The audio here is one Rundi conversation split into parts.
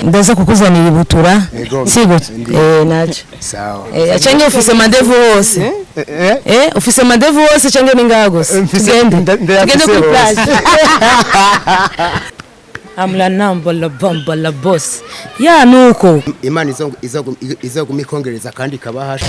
Ndaza kukuzanira ibutura. Ego. Sigo. Ndi. Nacho. Sawa. Canke ufise mandevu hose? Eh. Ufise mandevu hose canke ni ngaha gusa? Mfise- Tugende. Ndayafise Tugende kuri hose. plage. Amla namba la bamba la boss. Ya nuko. Imana izoguma ikongereza kandi ikabahasha.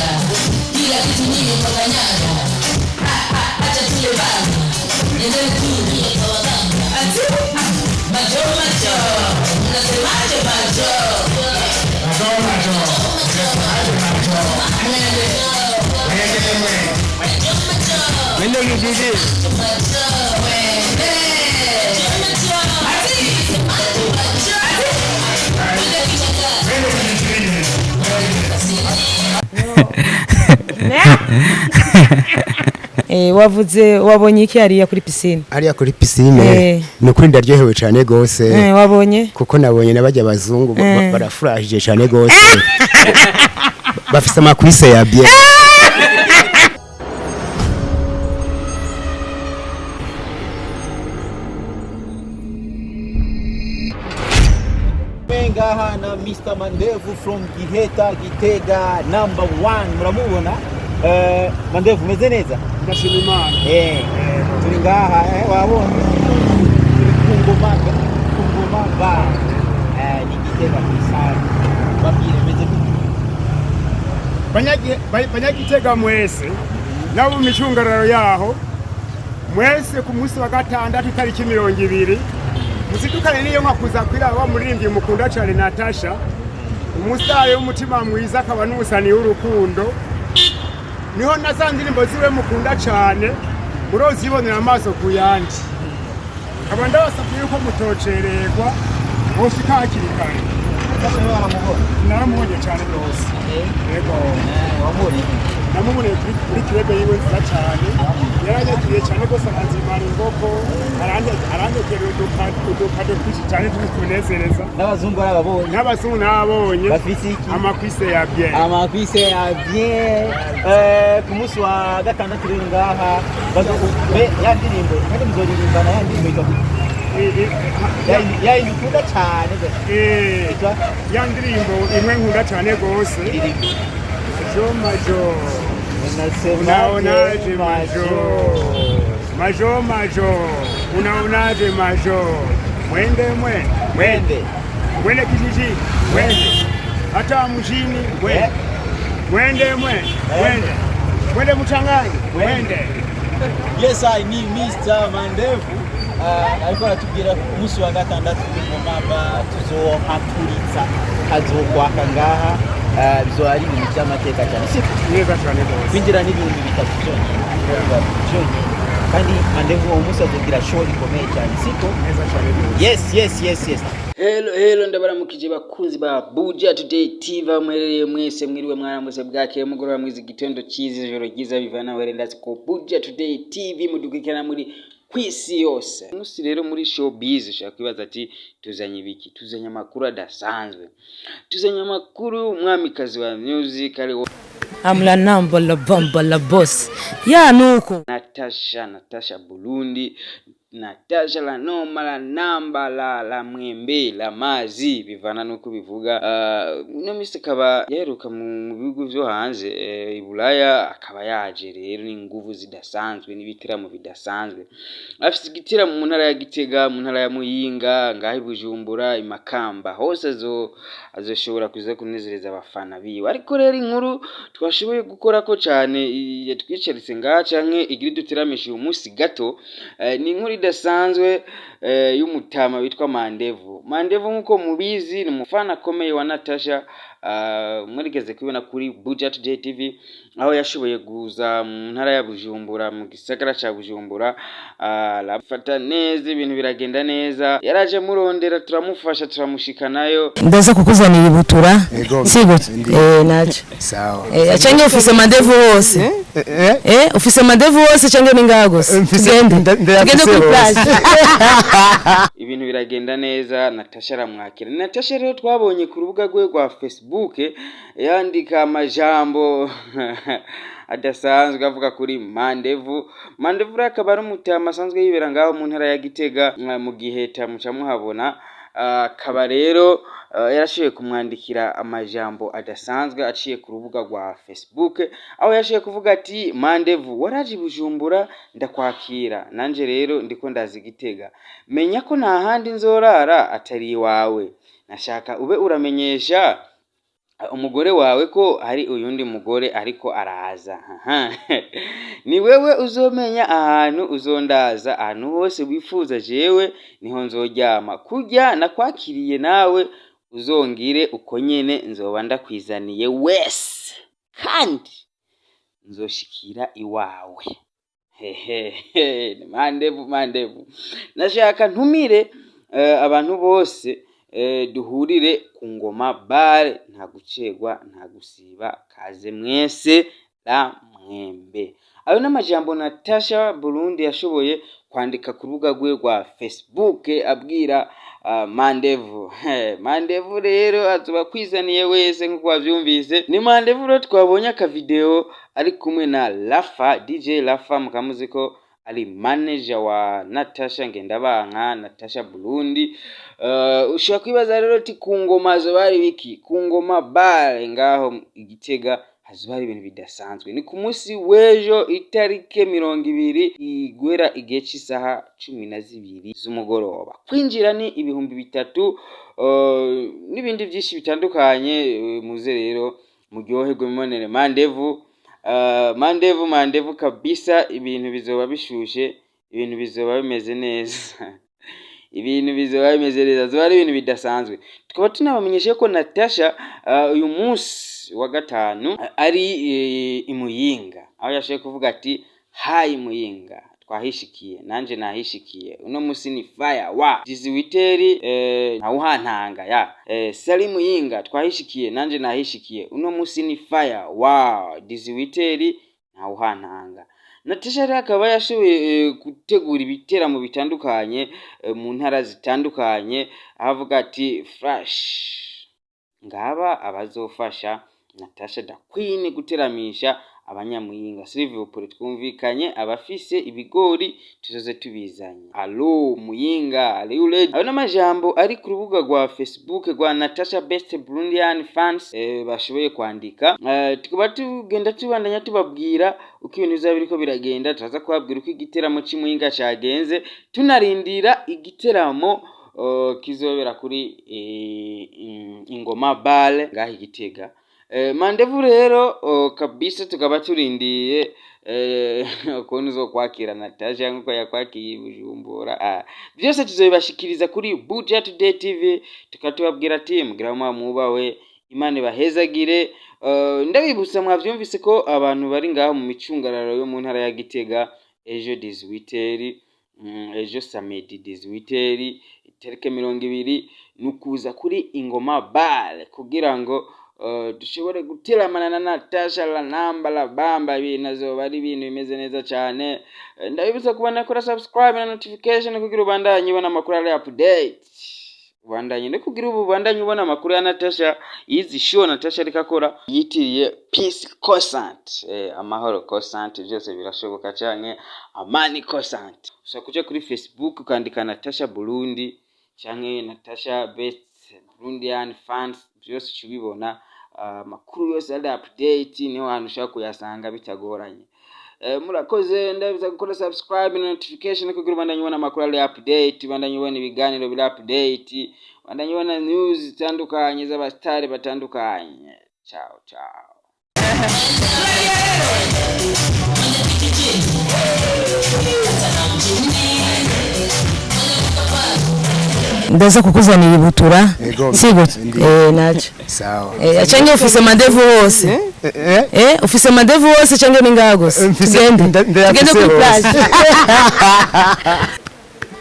Wavuze wabonye iki hariya kuri piscine? Hariya kuri piscine ni ukuri ndaryohewe cyane gose, Wabonye? kuko nabonye n'abajya abazungu barafurashije cyane gose, bafise amakwise ya bien. Ngaha na Mr Mandevu from Giheta, Gitega number one, muramubona. Mandevu, umeze neza? Ndashima Imana. Turi ngaha, wabonye turi ku ngoma, ku ngoma bar, ni Gitega kw'isare. Babwire meze gute? Banyagitega mwese nabo mu micungararo yaho mwese, ku munsi wa gatandatu itariki 20 muzidukane niyo nka kuza kwiraba wa muririmbyi mukunda cane Natasha, umusitari w'umutima mwiza akaba n'umusani w'urukundo. Niho na za ndirimbo ziwe mukunda cane murozibonera amaso ku yandi. Nkaba ndabasavye yuko mutocererwa, boshika hakiri kare. Natasha niwe waramubona? Naramubonye cane rwose. Yego. Wamubonye? Namuboneye kuri kirebe yiwe nziza cyane. Yaranyakiriye cyane rwose, aranzimara ingoko, aranyakiriye udukado twinshi cyane tukunezereza. N'abazungu arababonye? N'abazungu nabonye. Bafise iki? Amakwise ya bien. Amakwise ya bien. Ku munsi wa gatandatu rero ngaha be ya ndirimbo kandi muzoririmbana, ya ndirimbo yitwa gute? Ya yindi ukunda cyane gose. Yitwa? Ya ndirimbo imwe nkunda cyane rwose. Iririmbo. Jo majo, unaonaje majo, majo majo, unaonaje majo, mwende mwende. Mwende. Mwende kijijini, mwende hata mjini, mwende mwende mwende mwende mwende mchanganyi mwende. Yes, I ni Mr Mandevu. Ariko aratubwira ku munsi wa gatandatu kuri Ngoma Bar tuzohaturitsa, hazokwaka ngaha. Bizoba ari ibintu by'amateka cyane, siko? Neza cyane rwose. Kwinjira n'3000 byonyine byonyine, kandi Mandevu uwo munsi azogira show ikomeye cyane, siko? Neza cyane rwose. Yes. Hello hello, ndabaramukije bakunzi ba Buja Today TV aho muherereye mwese. Mwiriwe, mwaramutse, bwakeye, mugoroba mwiza, igitondo cyiza, ijoro ryiza, bivana aho ndazi ko Buja Today TV mudukurikirana muri kwisi yose. Umunsi rero muri showbiz ushobora kwibaza ati tuzanye ibiki? Tuzanye amakuru adasanzwe, tuzanye amakuru umwamikazi wa music ari Amla namba la bamba la boss. Ya nuko. Natasha, Natasha Burundi, Natasha la noma la namba la mwembe la mazi, bivana nuko bivuga. Uno misi akaba yaheruka mu bihugu vyo hanze, i Bulaya, akaba yaje rero n'inguvu zidasanzwe n'ibitaramo bidasanzwe. Afise igitaramo mu ntara ya Gitega, mu ntara ya Muyinga, ngaho i Bujumbura, i Makamba, hose azoshobora kuza kunezereza abafana biwe. Ariko rero inkuru twashoboye gukorako cane yatwicaritse ngaha canke igira iduteramishe uyu munsi gato, ni inkuru idasanzwe y'umutama witwa Mandevu. Mandevu nk'uko mubizi ni umufana akomeye wa Natasha. Murigeze kubibona kuri Buja Today TV aho yashoboye kuza mu ntara ya Bujumbura, mu gisagara ca Bujumbura, arafata neza, ibintu biragenda neza. Yaraje murondera, turamufasha, turamushikanayo. Ndaza kukuzanira ibutura. Ego. Sigo. Ndi. Nacho. Sawa. Canke ufise mandevu hose? Ufise mandevu hose canke ni ngaha gusa? Mfise- Tugende. Ndayafise Tugende kuri hose. plage. Ibintu biragenda neza, Natasha aramwakira. Natasha rero twabonye ku rubuga rwe rwa Facebook yandika amajambo adasanzwe avuga kuri Mandevu. Mandevu rero akaba ari umutama asanzwe yibera ngaho mu ntara ya Gitega, mu gihe tamuca muhabona. Akaba rero yarashoboye kumwandikira amajambo adasanzwe aciye ku rubuga rwa Facebook, aho yashoboye kuvuga ati: "Mandevu, waraje i Bujumbura ndakwakira, nanje rero ndiko ndaza i Gitega, menya ko nta handi nzorara atari iwawe. Nashaka ube uramenyesha umugore wawe ko hari uyundi mugore ariko araza. Aha. Ni wewe uzomenya ahantu uzondaza, ahantu hose wifuza jewe niho nzoryama. Kurya nakwakiriye nawe uzongire uko nyene, nzoba ndakwizaniye wese kandi nzoshikira iwawe." Hehehe, Mandevu, Mandevu, nashaka ntumire abantu bose, duhurire ku Ngoma Bare, nta gucerwa nta gusiba, kaze mwese la mwembe. Ayo n'amajambo Natasha Burundi yashoboye kwandika ku rubuga rwe rwa Facebook abwira Mandevu. Mandevu rero azoba akwizaniye wese nk'uko wavyumvise. Ni Mandevu rero twabonye akavideo ari kumwe na Rafa, DJ Rafa, mukamuzi ko ari manager wa Natasha Ngendabanka, Natasha Burundi. Ushobora kwibaza rero ati ku ngoma hazoba hari biki? Ku Ngoma Bare ngaho i Gitega hazoba hari ibintu bidasanzwe. Ni ku munsi w'ejo itarike 20 igwera igihe c'isaha 12 z'umugoroba. Kwinjira ni 3000, n'ibindi vyinshi bitandukanye. Muze rero muryoherwe mubonere Mandevu. Mandevu, Mandevu kabisa, ibintu bizoba bishushe, ibintu bizoba bimeze neza, ibintu bizoba bimeze neza, zoba ari ibintu bidasanzwe. Tukaba tunabamenyesha ko Natasha uyu munsi wa gatanu ari i Muyinga, aho yashoboye kuvuga ati: "Hi Muyinga, twahishikiye, nanje nahishikiye, uno musi ni fire wa 18h, ntawuhantanga ya sali Muyinga, twahishikiye, nanje nahishikiye, uno musi ni fire wa 18h, ntawuhantanga." Natasha rero akaba yashoboye gutegura ibiteramo bitandukanye mu ntara zitandukanye, aho avuga ati: "Flash, ngaba abazofasha Natasha da Queen guteramisha abanyamuyinga, s'il vous plaît, twumvikanye, abafise ibigori tuzoze tubizanye. Allo Muyinga, are you ready?" Ayo n'amajambo ari ku rubuga rwa Facebook rwa Natasha Best Burundian Fans bashoboye kwandika. Tukaba tugenda tubandanya tubabwira uko ibintu bizaba biriko biragenda. Turaza kubabwira uko igiteramo c'Imuyinga cagenze, tunarindira igiteramo kizobera kuri Ingoma Bare ngaho i Gitega. Mandevu rero kabisa tukaba turindiye ukuntu uzokwakira Natasha nkuko yakwakiye i Bujumbura. Byose tuzobibashikiriza kuri Buja Today TV, tukaba tubabwira ati mugira mwubawe, Imana ibahezagire. Ndabibutsa, mwavyumvise ko abantu bari ngaho mu micungararo yo mu ntara ya Gitega, ejo 18h, ejo samedi 18h, itariki 20, ni ukuza kuri Ingoma Bar kugira ngo dushobore guteramana na Natasha la namba la bamba. Ibintu azoba ari ibintu bimeze neza cyane. Ndabibutsa kuba nakora subscribe na notification kugira ubandanye ubona amakuru ari update, ubandanye no kugira ubu ubandanye ubona amakuru ya Natasha, yizi show Natasha ariko akora yitiriye Peace Concert, amahoro concert, byose birashoboka, canke Amani Concert. Ushobora kuja kuri Facebook ukandika Natasha Burundi canke Natasha Best Burundian Fans, byose uca ubibona. Amakuru yose ari update niho hantu ushobora kuyasanga bitagoranye. Murakoze, ndabiza gukora subscribe na notification kugira ubandanye ubona amakuru ari update, ubandanye ubona ibiganiro biri update, ubandanye ubona news zitandukanye z'abastari batandukanye. Ciao ciao. Ndaza kukuzanira ibutura. Ego. Siko. Ndiyo. Nacho. Sawa. Canke ufise mandevu hose? Eh. Ufise mandevu hose canke ni ngaha gusa? Mfise- Tugende. Ndayafise Tugende kuri hose. plage.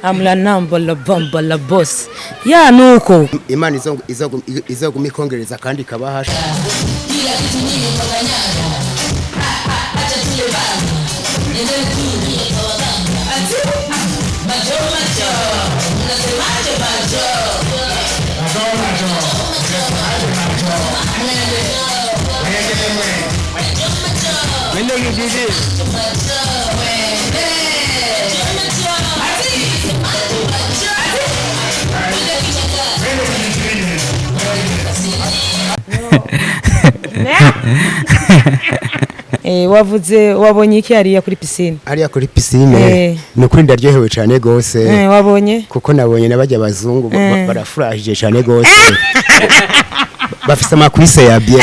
Amla namba la bamba la boss. Ya nuko. Imana izoguma ikongereza kandi ikabahasha. Wende kijijini. Wavuze wabonye iki hariya kuri piscine? Hariya kuri piscine ni ukuri ndaryohewe cyane gose, Wabonye kuko nabonye n'abajya abazungu barafurahije cyane gose, bafise ama cuisses ya bien.